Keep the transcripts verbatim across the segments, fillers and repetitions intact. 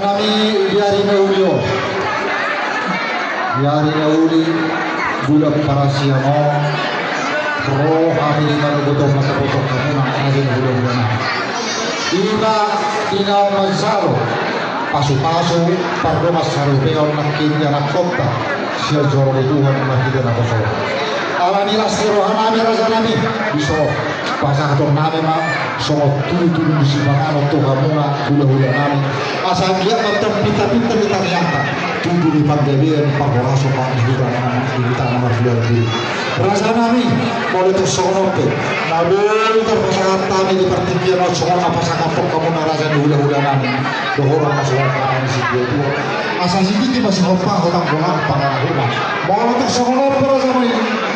Nami di ari na uli on, di ari na uli, bulan parasian on, ro hami di manogot on mangkaboto hamuna raja ni hulahula nami. Ima di na manjalo pasupasu pardongansaripeon nangkin di anakkonta sian joro ni Tuhan marhite naposo on. Alani las ni roha nami raja nami, dison pasahaton nami ma songon tudutudu ni sipanganon tu hamuna hulahula nami, asa anggiat ma tampitapinta di tangiangta tutu di panggabean parhorasan ma di huta na marhula. Raja nami, molo tung songon on pe na boi tarpasahat hami di partingkian on songon na pasahathon hamuna raja ni hulahula nami, dohonon ma songon hata ni situatua, asa sititi ma sihompa hotang bolang pangarahutna. Molo tung songon on pe raja nami,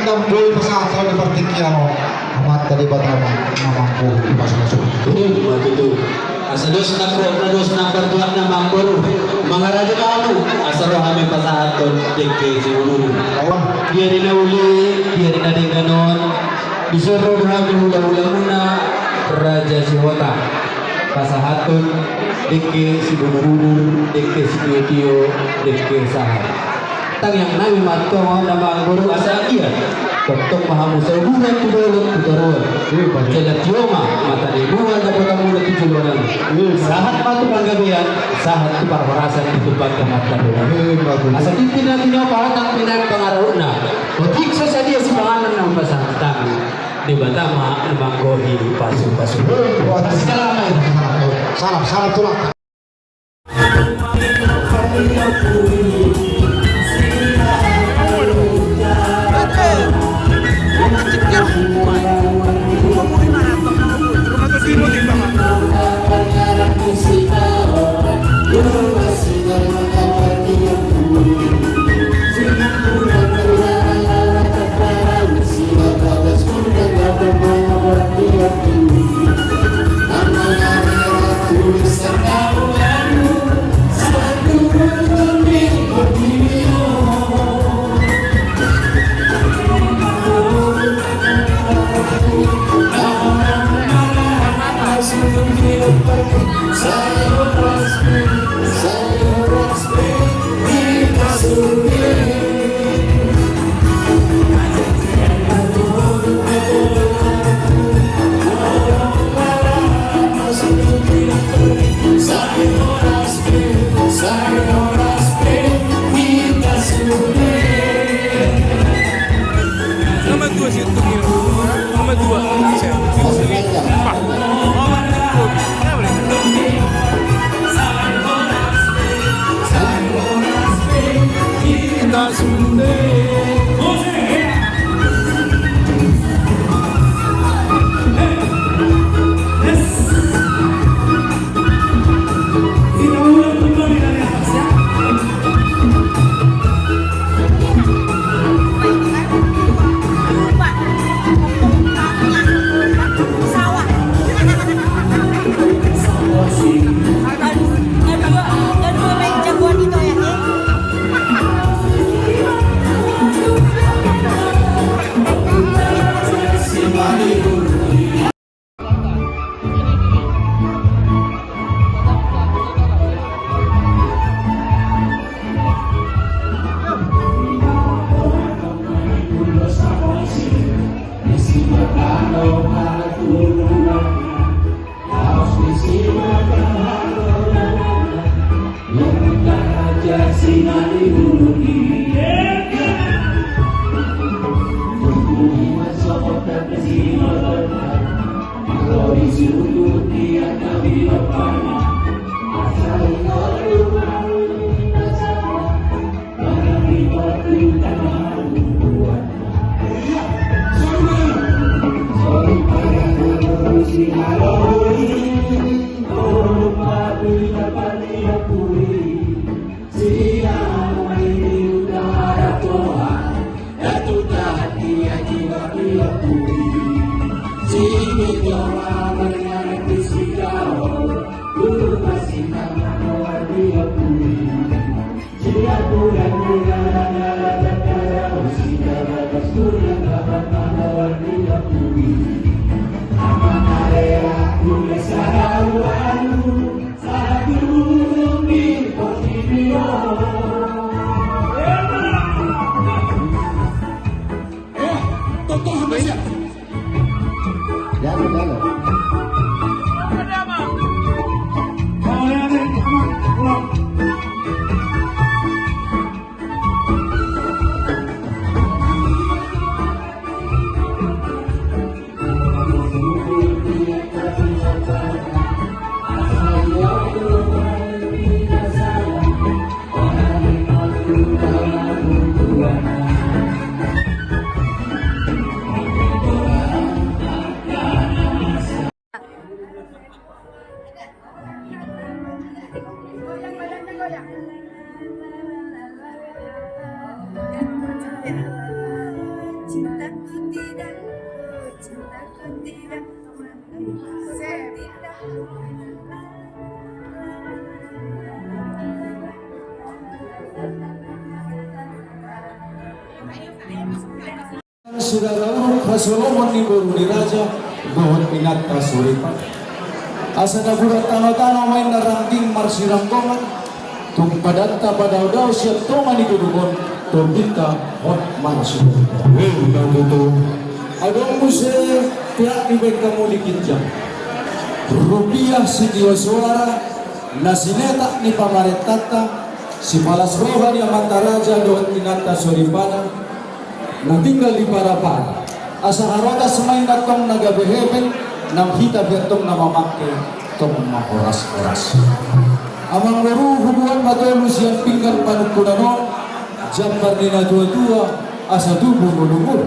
na boi pasahat hami di partingkian on, Amanta Debata ma na manggohi pasupasu. Ima tutu. Asa dos nang roham, dos nang partuatna amangboru, mangaraja ma hamu asa ro hami pasahathon dengke sibudubudu. Di ari na uli, di ari na denggan on, dison ro do hami hulahulamuna Raja Sihotang pasahathon dengke sibudubudu, dengke sitiotio, dengke sahat. Tangiang nami ma antong on amangboru asa ia tongtong ma hamu sauduran tu dolok tu toruan. Jala tio ma mata ni bulan dapotanmuna tu joloan on. Sahat ma tu panggabean, sahat tu parhorasan di tumpak na martabona. Asa tintin na tinahu pahatang pinaan pangarahutna. Otik so sadia sipanganon na hupasahat hami, Debata ma na manggohi pasupasu. Salam, salam tulang. Nomor dua si Utuh ini. Nomor dua. Jalo, jalo. Sirara uruk hasolomon ni boru ni raja dohot inanta soripada. Asa na bulat tanotano ma inna rangging marsiranggongan, tung padanta padaodao sian tonga ni godang on, tombinta hot marsiborngin. Adong muse peak ni baen hamu di ginjang, rupiah sitio soara na sinetak ni pamarentanta, sipalas roha ni amanta raja dohot inanta soripada na tinggal di Parapara. Asa harotas ma inna tong na gabe hepeng, nang hita pe tong na mamangke tong ma horas-horas. Amang boru, huboan ma tolu sian pinggan panungkunan on, jambar ni natuatua, asa tubu molo umur.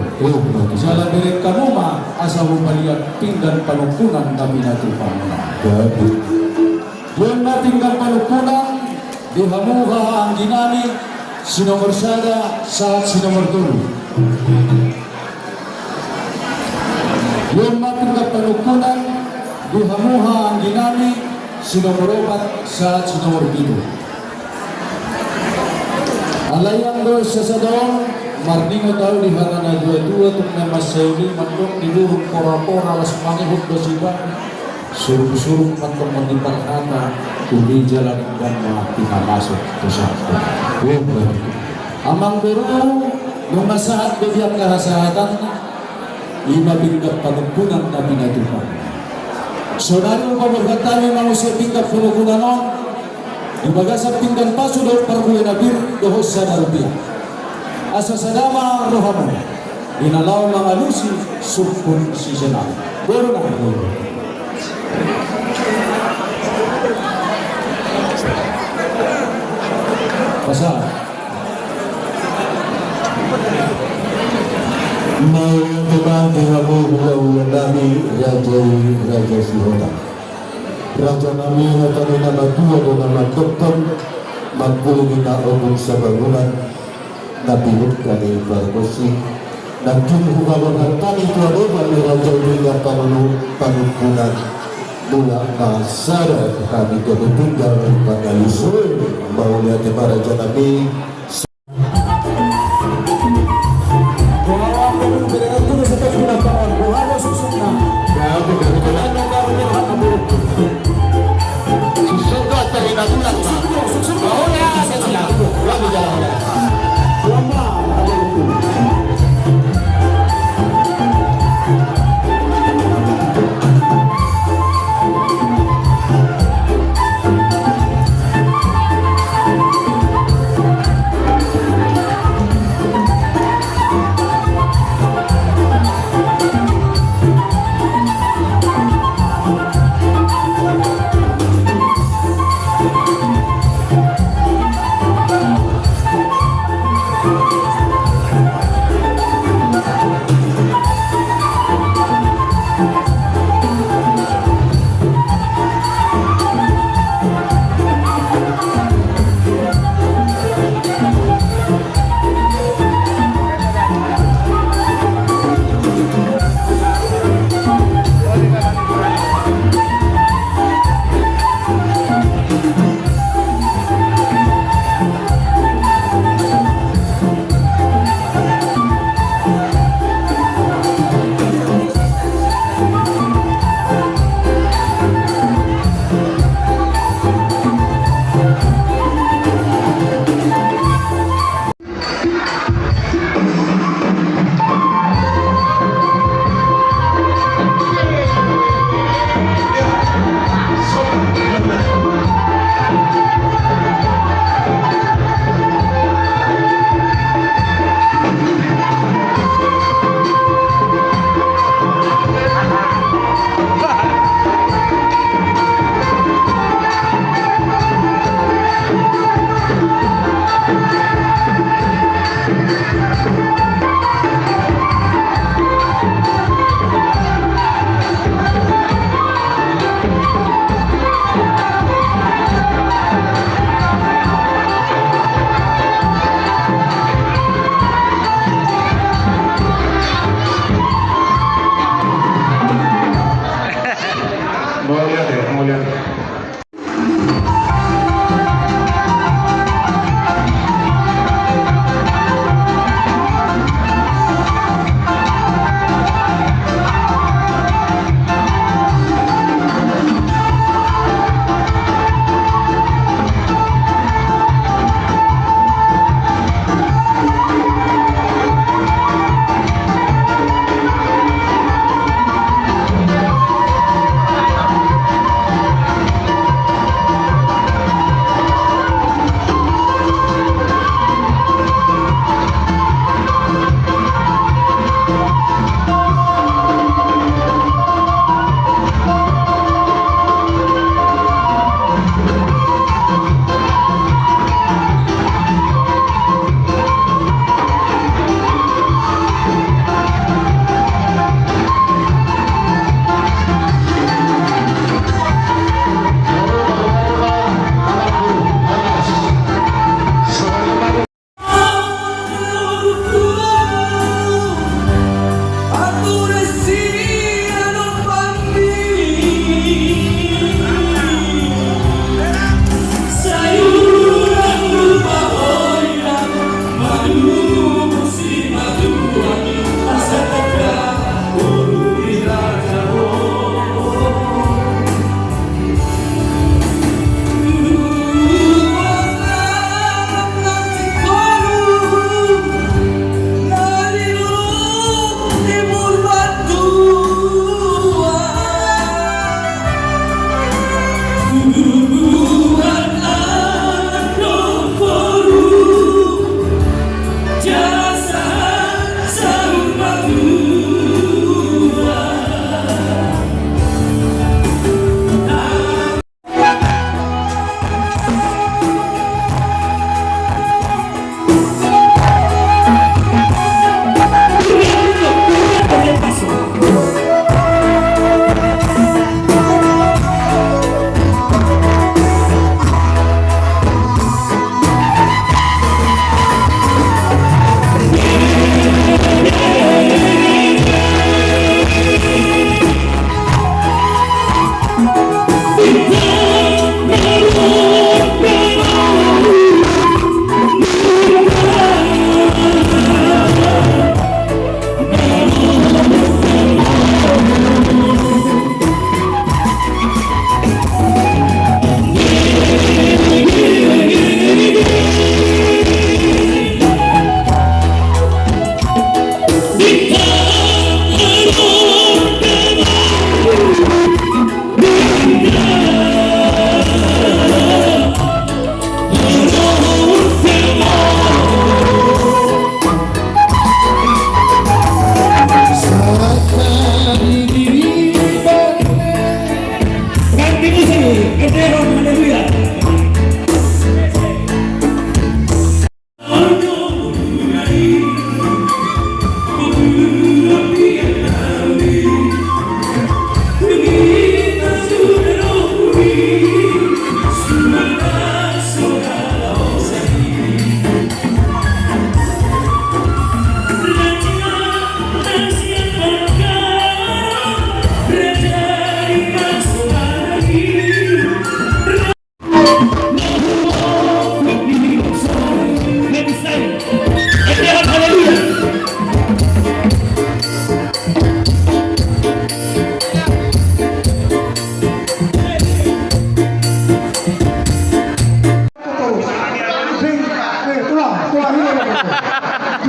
Jala bereng hamu ma asa hupaliat pinggan panungkunan na pinatupa muna. Boan ma pinggan panungkunan di hamu haha anggi nami, si nomor sada sahat si nomor tolu. Boan ma pinggan panungkunan di hamu haha anggi nami, si nomor opat sahat si nomor pitu. Alai anggo sasada on, marningot ahu di hata natuatua, tung na mansai uli mandok di lurung porapora, las mangihut do sibahen, surungsurung ma tong mandimpal hata, uli jala denggan ma pinamasuk tu sangkut. Amang boru, nunga sahat do di angka hasahatanna, ima pinggan panungkunan na pinatupa. Saonari hupaborhat hami ma muse pinggan panungkunan on, di bagasan pinggan pasu dohot parbue na pir dohot sada rupiah. Asa sada ma rohamuna di na laho mangalusi sumput si Senang. Boru nami. Pasahat. Mauliate ma di hamu hulahula nami, raja i Raja Sihotang. Raja nami, hata ni na matua do na mandokkon, mangkulingi na ombun sabangunan, na pinungka ni pargonsi, nangkin hupaborhat hami tu adopan ni raja i pinggan panungkunan. Mulak ma sada hami gabe pinggan pangalusi. Mauliate ma raja nami.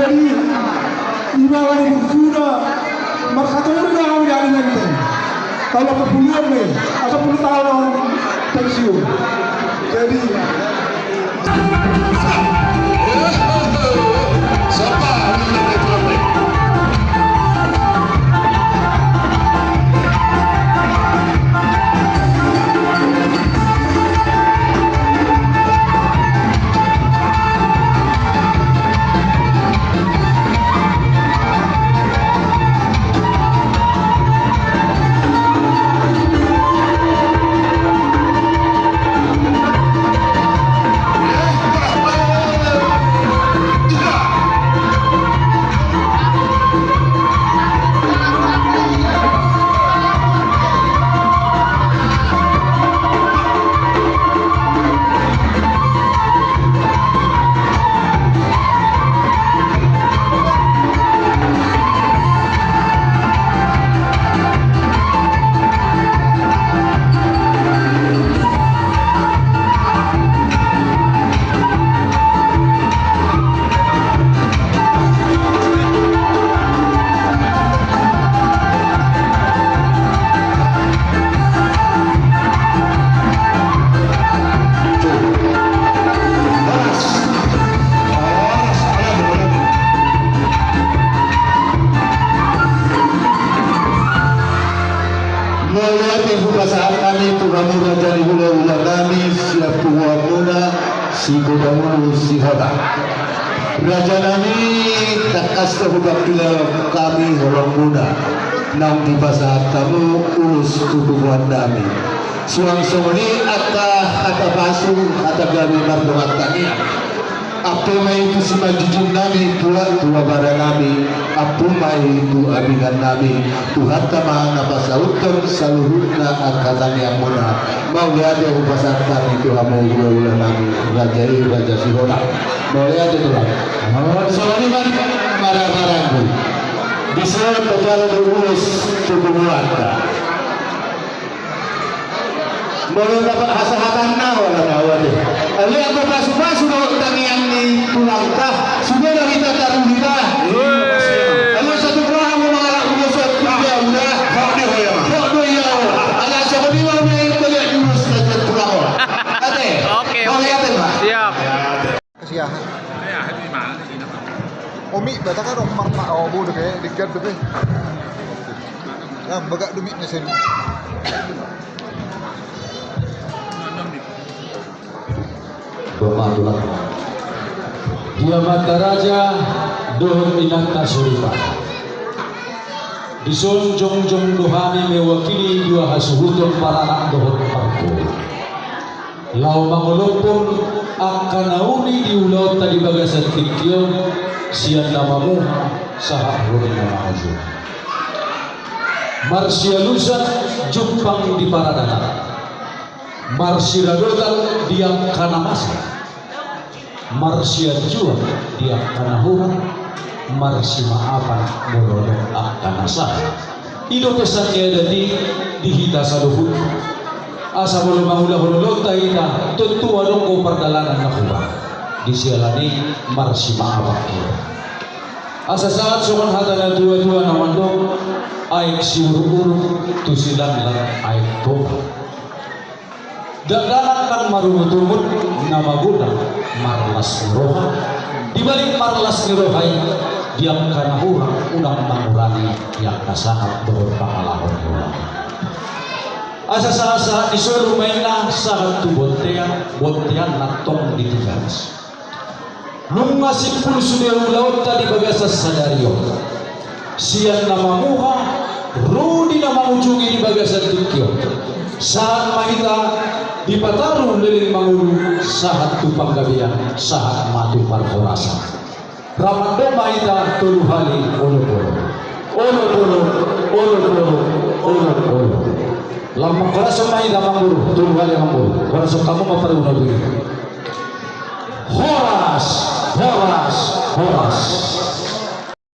Jadi, ibaga ni buku na markatori na hami di Alimenteng. Kalau kepulian nih, atau puluh tahun pensiun. Jadi, Mauliate hupasahat hami tu hamu raja ni hulahula nami sian punguanmuna Sigodang Ulu Sihotang. Raja nami, tangkas do hupangkilala hami holongmuna naung dipasahat hamu ulos tu punguan nami. Suang songon i angka hata pasu, hata gabe mardongan tangiang. Ampu ma i tu simanjujung nami, tua, tua bara nami, ampu ma i tu abingan nami, Tuhanta ma na pasauthon saluhutna angka tangiangmuna. Mauliate hupasahat hami tu hamu hulahula nami, raja i, Raja Sihotang. Mauliate, Tulang. Songon i ma di mara-marangku. Dison tapalu do ulos tu punguanta. Molo dapat hasahatanna, holan ahu ate. Alai anggo pasu-pasu dohot tangiang ni tulangta, sude do hita taruli da. Alai sahat roha ma mangalap ulos on tu dia uda. Hot do ia. Hot do ia. Ala songon i ma uda i melihat ulos na tulang on. Ate. Oke, oke. Ate ma. Siap. Kasihan. Omi, bata kan omar ma, oh, bodoh kayak digat tuh, be. Nah, bagak dumit ni sen. Pematuran. Di amanta raja dohot inanta soripada. Dison jongjong do hami mewakili dua hasuhuton paranak dohot parboru. Laho mangolophon angka na uli di ulaonta di bagasan tingki on, sian na mamuha sahat ro di na mangujungi. Marsialusan jumpang di paradaton, marsiradotan di angka na masa, marsianjuan di angka na hurang, marsimaafan molo adong angka na salah. I do pesan ni adat i di hita saluhut. Asa molo mangulahon ulaonta hita, tontu adong do pardalanan na hurang. Di siala ni i marsimaafan hita. Asa sahat songon hata na tua-tua na mandok, aek siuruk-uruk tu silanglang aek toba. Dakdanak ndang marungut-ungut, na magodang marlas ni roha. Di balik marlas ni roha i, di angka na hurang unang mangurangi di angka sahat dohot pangalaho ni roha. Asa sahat-sahat ni solu ma inna sahat tu bontean, bontean na tong di Tigaras. Nunga simpul sude ulaonta di bagasan sadari on. Sian na mamuha ro di na mangujungi di bagasan tingki on. Sahat ma hita dipataru leleng mangolu, sahat tu panggabean, sahat ma tu parhorasan. Ra mandok ma hita tolu hali olop-olop. Olop-olop, olop-olop, olop-olop. Lam horas ma hita mangolu, tolu hali mangolu. Horas hamu ma parguna diri. Horas, horas, horas.